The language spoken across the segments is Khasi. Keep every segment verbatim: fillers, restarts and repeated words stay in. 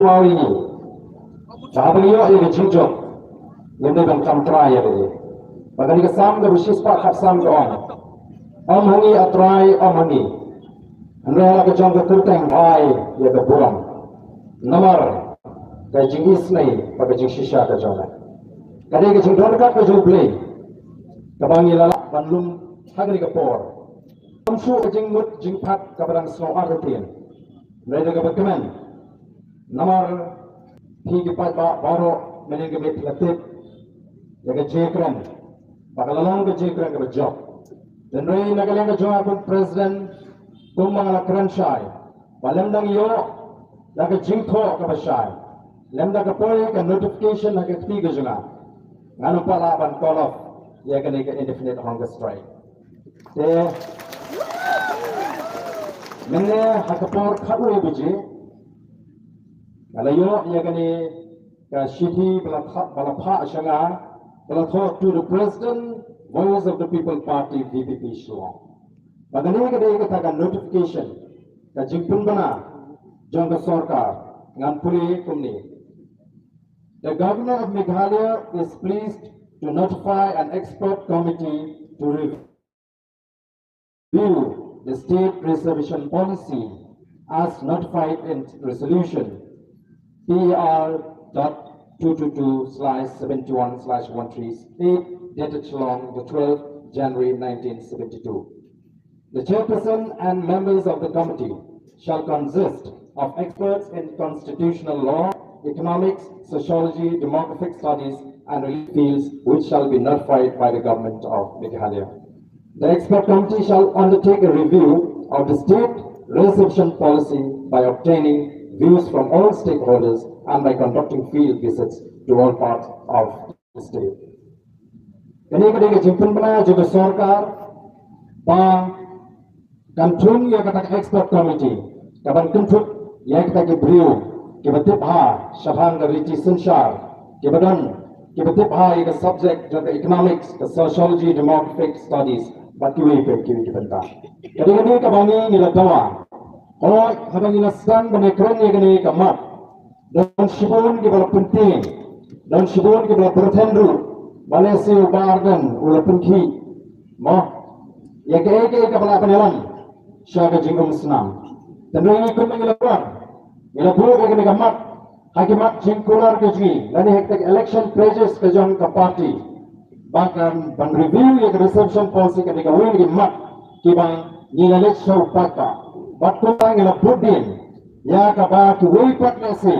Wow, ini. Ba haba ngi ïoh ïa ka jingjop, ngim dei ban kam trai ïa ka. Ba kane ka Salm kaba shispah khatsan ka ong, "Ym ha ngi, A Trai, ym ha ngi." Hynrei la ka jong ka kyrteng, ai ïa ka burom. Namar ka jingisynei bad ka jingshisha ka jong me. Ka dei ka jingdonkam ka jong U Blei kaba ngi la lah ban lum ha kane ka por. Ym shuh ka jingmut jingphat kaba dang sngewbha ka tien. Hynrei da kaba kmen. Namar phi ki paidbah baroh mynhynnin ka miet phi la tip ïa ka jingkren, ba ka la long ka jingkren kaba jop. Hynrei na ka liang ka jong nga kum president, kumba nga la kren shai, ba lymda ngi ïoh da ka jingthoh kaba shai, lymda ka poi ka notification ha ka kti ka jong nga, ngan ym pat lah ban call off ïa kane ka indefinite hunger strike. Te mynne ha ka por khatwei baje nga la ïoh ïa kane ka shithi ba la phah, ba la phah sha nga, ba la thoh, "To the President, Voice of the People Party, V P P Shillong." Ba kane ka dei kata ka notification, ka jingpynbna jong ka sorkar. Ngan pule kumne: "The Governor of Meghalaya is pleased to notify an expert committee to review the state reservation policy as notified in resolution P R dot two two two slash seventy-one slash one three eight, dated Shillong, the twelfth January nineteen seventy-two. The chairperson and members of the committee shall consist of experts in constitutional law, economics, sociology, demographic studies, and related fields, which shall be notified by the Government of Meghalaya. The expert committee shall undertake a review of the state reservation policy by obtaining views from all stakeholders and by conducting field visits to all parts of the state." Kane ka dei ka jingpynbna jong ka sorkar ba kan thung ïa kata ka expert committee kaban kynthup ïa kita ki briew kiba tip bha shaphang ka riti synshar, kiba don, kiba tip bha ïa ka subject jong ka economics, ka sociology, demographic studies, bad kiwei pat kiwei ki bynta. Ka dei kane kaba ngi, ngi la dawa. Hooid, haba ngi la sdang ban ïakren ïa kane ka mat, don shibun kiba la pyntieng, don shibun kiba la pyrthen ruh, ba lehse u Bah Ardent u la pynkhih, mo, ïa kaei kaei kaba lah ban ïalam sha ka jingumsnam. Hynrei ngi kumba ngi la wan, ngi la buh ïa kane ka mat ha ki mat jingkular ka jong ngi, lane ha ka election pledges ka jong ka party, ba kan ban review ïa ka reservation policy. Kane kawei na ki mat kiba ngi la leit sha u paidbah. Bad kumta ngi la bud dien ïa kaba kiwei pat lehse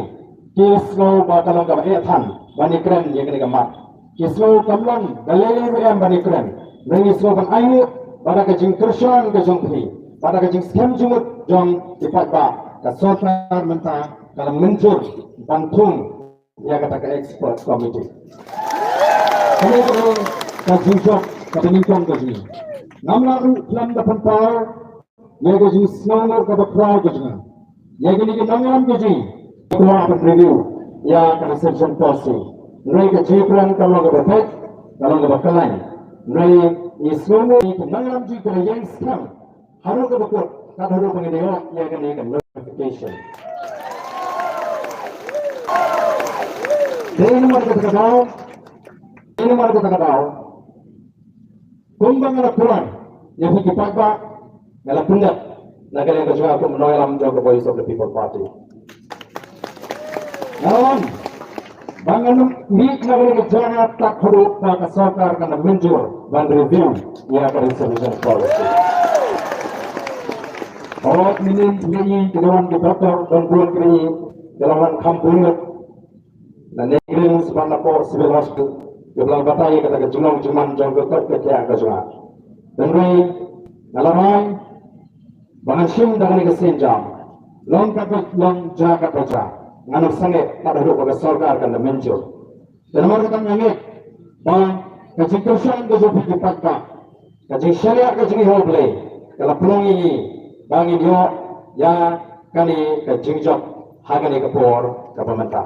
ki sngew ba ka long kaba eh than ban ïakren ïa kane ka mat. Ki sngew kam long ba lei lei ruh em ban ïakren. Hynrei ngi sngew ban ainguh ba da ka jingkyrshan ka jong phi, ba da ka jingskhem jingmut jong ki paidbah, ka sorkar mynta ka la mynjur ban thung ïa kata ka expert committee. Kane ka dei ka jingjop kaba nyngkong ka jong ngi. Ngam lah ruh khlem da pynpaw ïa ka jingsngewnguh kaba khraw ka jong nga. Ïa kine ki nongïalam ka jong ngi ki kwah ban review ïa ka reservation policy. Hynrei ka jingkren ka long kaba beit, ka long kaba khlaiñ. Hynrei ngi sngewnguh ïa ki nongïalam jong ngi ki la ïeng skhem haduh kaba kut, kat haduh ba ngin ïoh ïa kane ka notification. Dei namar kata ka daw, dei namar kata ka daw, kumba nga la pyrshang ïa phi ki paidbah, nga la pyndep na ka liang ka jong nga kum u nongïalam jong ka Voice of the People Party. Nga ong ba ngan ym mih na ka liang ka jong nga tad haduh ba ka sorkar kan da mynjur ban review ïa ka reservation policy. Hooid, mynhynnin ngi ki la wan ki doktor, don bun ki la wan kham bun ngut. Na NEIGRIHMS bad napoh Civil Hospital, kiba la batai ïa kata ka jinglong jingman jong ka koit ka khiah ka jong nga. Hynrei nga la rai ba ngan shim da kane ka sienjam. Long katba long, jia katba jia, ngan ym sangeh tad haduh ba ka sorkar kan da mynjur. Te namar kata nga ngeit ba ka jingkyrshan ka jong phi ki paidbah, ka jingshaniah ka jong ngi ha U Blei, ka la pynlong ïa ngi ba ngin ïoh ïa kane ka jingjop ha kane ka por kaba mynta.